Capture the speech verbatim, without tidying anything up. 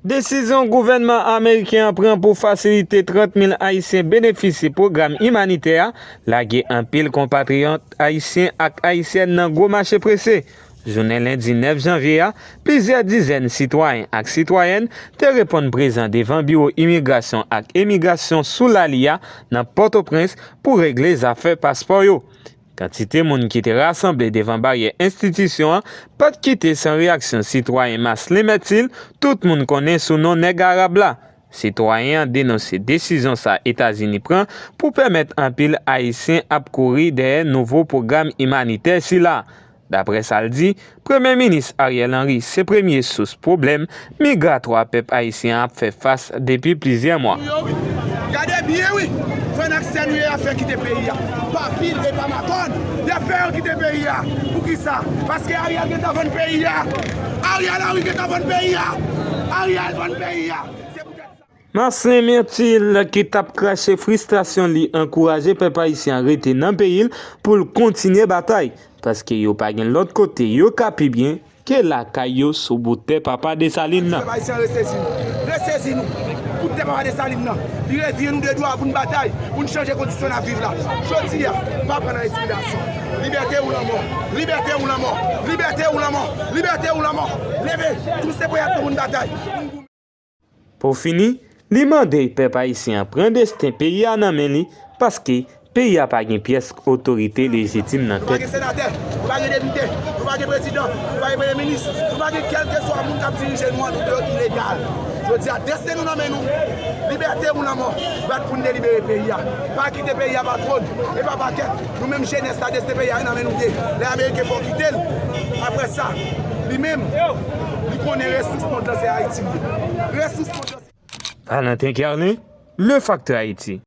Desizyon gouvènman ameriken an pran pou fasilite trant mil Ayisyen benefisye pwogram imanitè a lage anpil konpatriyòt ayisyen ak ayisyèn nan gwo mache prese. Jounen lendi nèf janvye a, plizyè dizèn sitwayen ak sitwayèn te reponn prezan devan biwo imigrasyon ak emigrasyon sou Lali a nan Pòtoprens pou regle zafè paspò yo. Kantite moun ki te rasanble devan baryè enstitisyon an pa t kite san reyaksyon sitwayen Maslin Mètil, tout moun konnen sou non nèg arab la. Sitwayen an denonse desizyon sa Etazini pran pou pèmèt anpil Ayisyen ap kouri dèyè nouvo pwogram imanitè sila. Daprè sa l di, Premye Minis Ariel Henry se premye sous pwoblèm migratwa pèp ayisyen an ap fè fas depi plizyè mwa. Yo wi. Gade byen wi. Frè n ak sè nou yo, y ap fè kite peyi a. Pa pil e pa makòn. Y ap fè yo kite peyi a. Poukisa? Paske Ariel gentan vann peyi a. Ariel Henry gentan vann peyi a. Ariel vann peyi a. Se poutèt sa. Maslin Mètil ki t ap krache fristrasyon li ankouraje pèp ayisyen an rete nan peyi l pou l kontinye batay, paske yo pa gen lòt kote yo ka pi byen ke lakay yo sou bout tè papa Desalin nan. Pèp ayisyen an resezi nou. Resezi nou. Bout tè papa Desalin nan. Li revyen nou de dwa pou n batay, pou n chanje kondisyon n ap viv la. Jodi a, pa pran nan entimidasyon. Libète ou lanmò. Libète ou lanmò. Libète ou lanmò. Libète ou lanmò. Leve. Touse ponyèt nou pou n batay. Pou fini, li mande pèp ayisyen an pran desten peyi a nan men li, paske peyi a pa gen pyès otorite lejitim nan tèt li. Nou pa gen senatè, nou pa gen depite, nou pa gen prezidan, nou pa gen premye minis, nou pa gen kèlkeswa moun k ap dirije nou an, nou yo ilegal. Jodi a, desten nou nan men nou. Libète ou lanmò. Bat pou n delibere peyi a. Pa kite peyi a pa twòn e pa pakèt. Nou menm jenès la, desten peyi a nan men nou ye. Lè ameriken fè w kite l, apre sa, li menm, li konnen resous mond lan se Ayiti li ye. Resous mond lan se. Valentin Kerlin, Le Facteur Haïti.